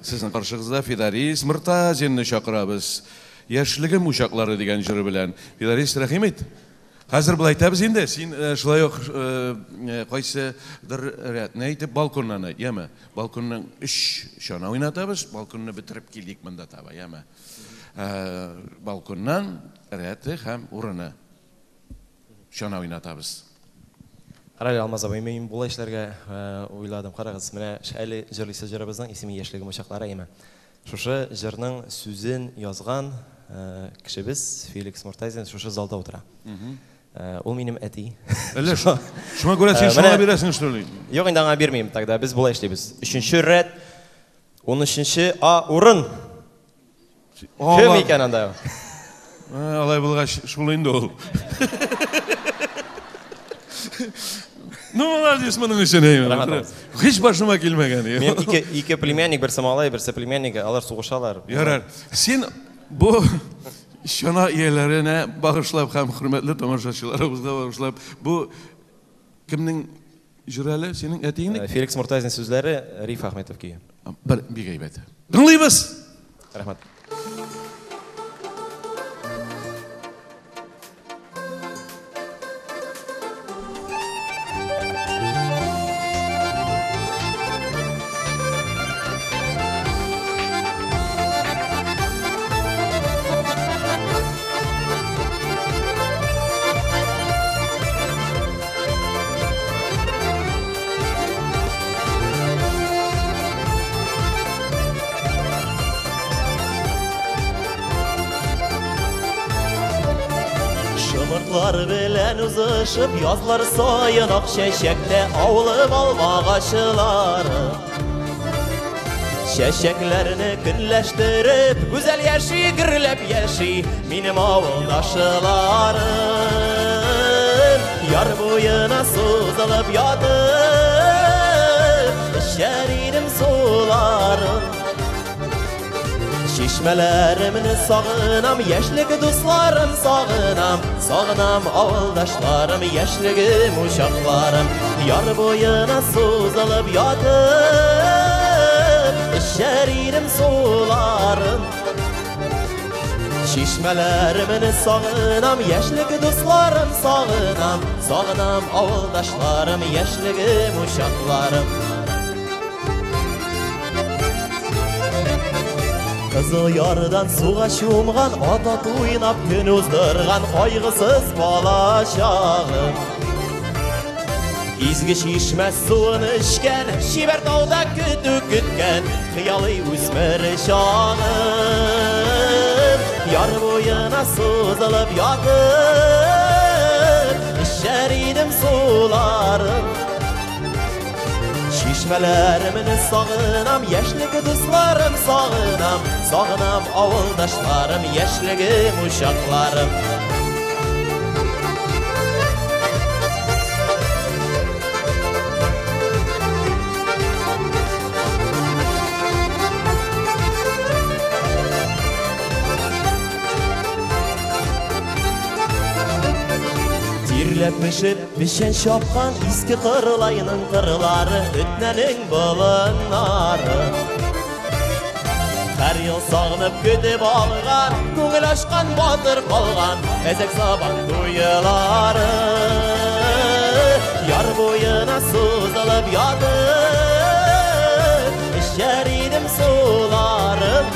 Сезнең каршыгызда Фидарис Мортазинны чакырабыз. Яшьлегем учаклары дигән җыры белән. Фидарис, рәхим ит. Хәзер болай итәбез инде. Син шулай ук кайсыдыр рәтне әйтеп балконнан әйт, яме? Балконның өч чана уйнатабыз, балконны бетереп килик монда таба, яме? Балконнан рәте һәм урыны. Чана уйнатабыз. Карале, Алмаз абый, мин болай эшләргә уйладым. Карагыз, менә әле җырлыйсы җырыбызның исеме Яшьлегем учаклары, әйеме? Шушы җырның сүзен язган кешебез Феликс Мортазин шушы залда утыра. Ул минем әти. Әллә шуңа күрә син шуңа бирәсең, что ли? Юк, инде аңа бирмим. Тогда без болай эшлибез. Өченче рәт, 13 А урын. Кем икән анда? Алай булгач, шул инде ул. Ну, молодец, моның өчен. Һич башыма килмәгән. Минем ике племянник, берсе малай, берсе племянник, алар сугышалар. Ярар. Син бу чана ияләренә багышлап һәм хөрмәтле тамашачыларыбызга багышлап, бу кемнең җыры әле? Синең әтиеңнең? Феликс Мортазин сүзләре, Риф Ахметов көе. Бер бик әйбәт. Тыңлыйбыз. Рәхмәт. Шомыртлар белән узышып, язлар саен ак чәчәктә авылым алмагачлары. Чәчәкләрне көнләштереп, гүзәл яши, гөрләп яши минем авылдашларым. Яр буена сузылып ятып, эчәр идем суларын. Чишмәләремне сагынам, яшьлек дусларым сагынам, сагынам авылдашларым, яшьлегем учакларым. Яр буена сузылып ятып, эчәр идем суларын. Чишмәләремне сагынам, яшьлек дусларым сагынам, сагынам авылдашларым, яшьлегем учакларым. Кызыл ярдан суга чумган, ат уйнап көн уздырган кайгысыз бала чагым. Изге чишмә суын эчкән, чибәр тауда көтү көткән, хыялый үсмер чагым. Яр буена сузылып ятып, эчәр идем суларын. Чишмәләремне сагынам, яшьлек дусларым сагынам, сагынам авылдашларым, яшьлегем учакларым. Тирләп пешеп, печән чапкан иске Кырлайның кырлары, Өтнәнең болыннары. Һәр ел сагынып көтеп алган, күңел ачкан батыр калган, мәзәк сабан туйлары. Яр буена сузылып ятып, эчәр идем суларын.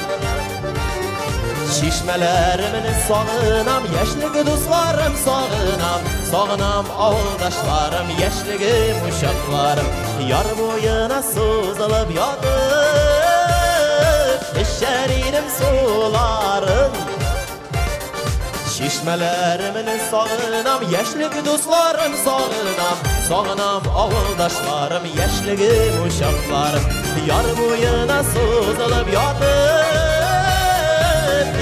Чишмәләремне сагынам, яшьлек дусларым сагынам, сагынам авылдашларым, яшьлегем учакларым. Яр буена сузылып ятып, эчәр идем суларын. Чишмәләремне сагынам, яшьлек дусларым сагынам, сагынам авылдашларым, яшьлегем учакларым. Яр буена сузылып ятып,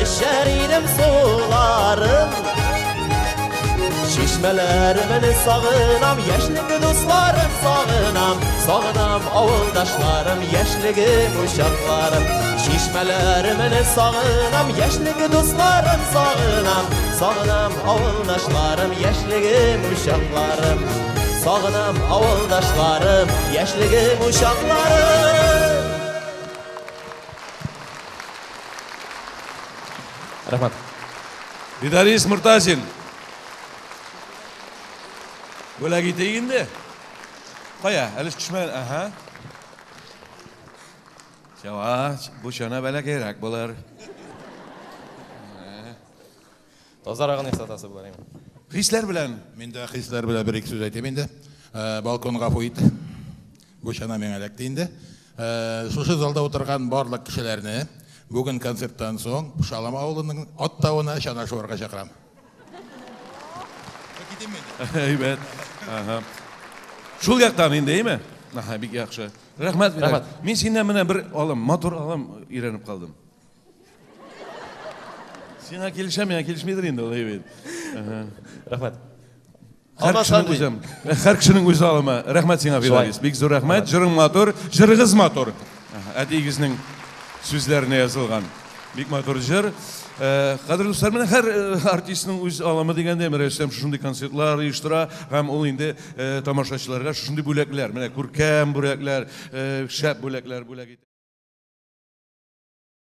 эчәр идем суларын. Чишмәләремне сагынам, яшьлек дусларым сагынам, сагынам авылдашларым, яшьлегем учакларым. Чишмәләремне сагынам, яшьлек дусларым сагынам, сагынам авылдашларым, яшьлегем учакларым. Сагынам авылдашларым, яшьлегем учакларым. Рәхмәт. Фидарис Муртазин. Бүләк итик инде. Кая, әле төшмәгән. Аһа. Чава, бу чана бәләкәйрәк булыр. Тазарагын ясатасы булыр инде. Хисләр белән. Мин дә хисләр белән бер-ике сүз әйтим инде. Балкон гафу ит. Бу чана миңа эләкте инде. Шушы залда утырган барлык кешеләрне бүген концерттан соң Пошалым авылының Ат тавына чана шуарга чакырам. Китим инде. Әйбәт. Ага. Шул яктан инде, әйме? Аһа, бик яхшы. Рәхмәт, Рәхмәт. Мин синнән менә бер алым, матур алым өйрәнеп калдым. Сиңа килешә, миңа килешмидер инде ул, әйбәт. Рәхмәт. Һәр кешенең үзе, һәр кешенең үз алымы. Рәхмәт сиңа, Фидарис. Бик зур рәхмәт. Җырың матур, җырыгыз матур. Әтиегезнең сүзләренә язылган. Бик матур җыр. Кадерле дуслар, менә һәр артистның үз алымы дигәндәй, менә Рөстәм шушындый концертлар оештыра һәм ул инде тамашачыларга шушындый бүләкләр, менә күркәм бүләкләр, шәп бүләкләр бүләк итә.